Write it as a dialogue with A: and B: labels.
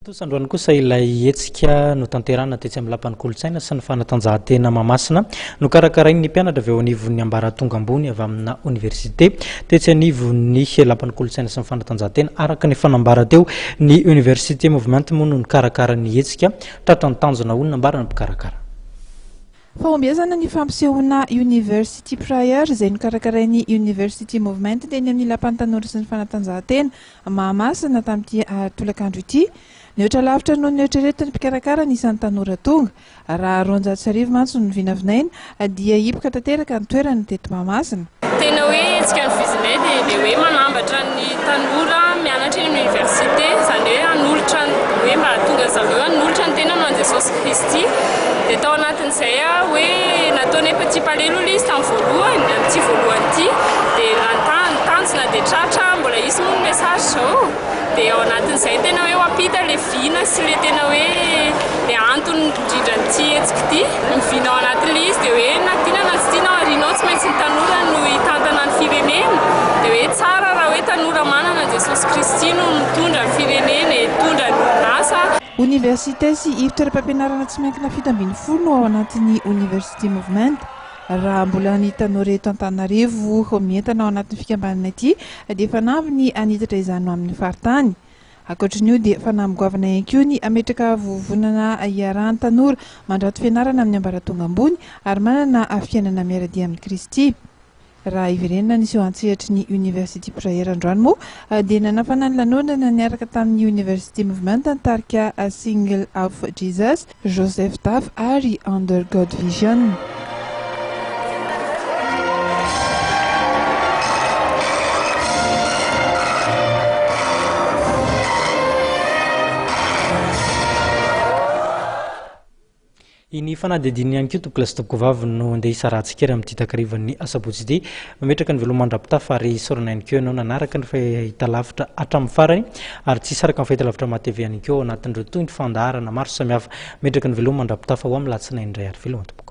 A: Tontosa androany kosa ilay hetsika notanterahina tetsy amin'ny Lapan'ny Kolontsaina sy ny Fanatanjahantena Mahamasina, nokarakarain'ny mpianatra avy eo anivon'ny ambaratonga ambony avy amina oniversite tetsy anivon'ny Lapan'ny Kolontsaina sy ny Fanatanjahantena. Araka ny fanambara teo, ny University Movement moa no nikarakara ny hetsika. Tratra ny tanjona, hoy ny nambaran'ny mpikarakara.
B: Fahombiazana ny fampisehoana University Prayer izay nokarakarain'ny University Movement teny amin'ny Lapan'ny Tanora sy ny Fanatanjahantena Mahamasina tamin'ity tolakandro ity. Nihoatra lavitra noho ny noeritreretin'ny mpikarakara ny isan'ny tanora tonga. Raha 1200 mantsy no vinavinaina dia hipoka tanteraka ny toerana teto Mahamasina.
C: Tena hoe hetsika ny vizinay dia ilay hoe manambatra ny tanora mianatra eny amin'ny université, izany hoe hanolotra ny hoe mba hahatonga ny zareo hanolotra ny tenany ho an'i Jesosy Kristy. Dia tao anatin'izay hoe nataonay petit palais aloha ilay izy tamin'ny voalohany, amin'ity voalohany ity, dia raha ny ta- tanjona dia tratra, mbola hisy moa ny message izao. Dia ao anatin'izay tena hoe ho ampita ilay vina sy ilay tena hoe ilay antony indrindra an'ity hetsika ity. Ny vina ao anatin'ilay izy dia hoe na tiana na tsy tiana aoriana ao tsy maintsy ny tanora no hitantana ny firenena. Dia hoe tsara raha hoe tanora manana an'i Jesosy Kristy no mitondra ny firenena e, mitondra ny orinasa.
B: Oniversite sy ivon-toeram-pampianarana tsy miankina 17 no ao anatin'ny University Movement. Raha mbola ny tanora eto Antananarivo mientana ao anatin'ny fikambanana ity dia fanamby ny hanitatra izany ho amin'ny faritany. Ankoatrin'io dia fanamby goavana ihany koa ny hametraka vovonana hiarahan'ny tanora mandrato fianarana amin'ny ambaratonga ambony ary manana fiainana miara-dia amin'i Kristy. Raha hiverenana ny seho an-tsehatry ny University Prayer androany moa dia nanafana ny lanonana niaraka tamin'ny University Movement ny tarika Single of Jesus, Joseph Daf ary Under God Vision.
A: Iny fanadihadiana ihany koa tompokolahy sy tompokovavy no andeha hisarahantsika ery amin'ity takarivan'ny asabotsy ity. Mametraka ny veloma mandra-pitafa ary isaorana ihany koa ianao nanaraka ny fahitalavitra hatramin'ny farany ary tsy hisaraka amin'ny fahitalavitra MATV ihany koa ao anatin'ireo toy ny fandaharana maro samihafa. Mametraka ny veloma mandra-pitafa ho amin'ny latsinainy indray ary veloma tompoko.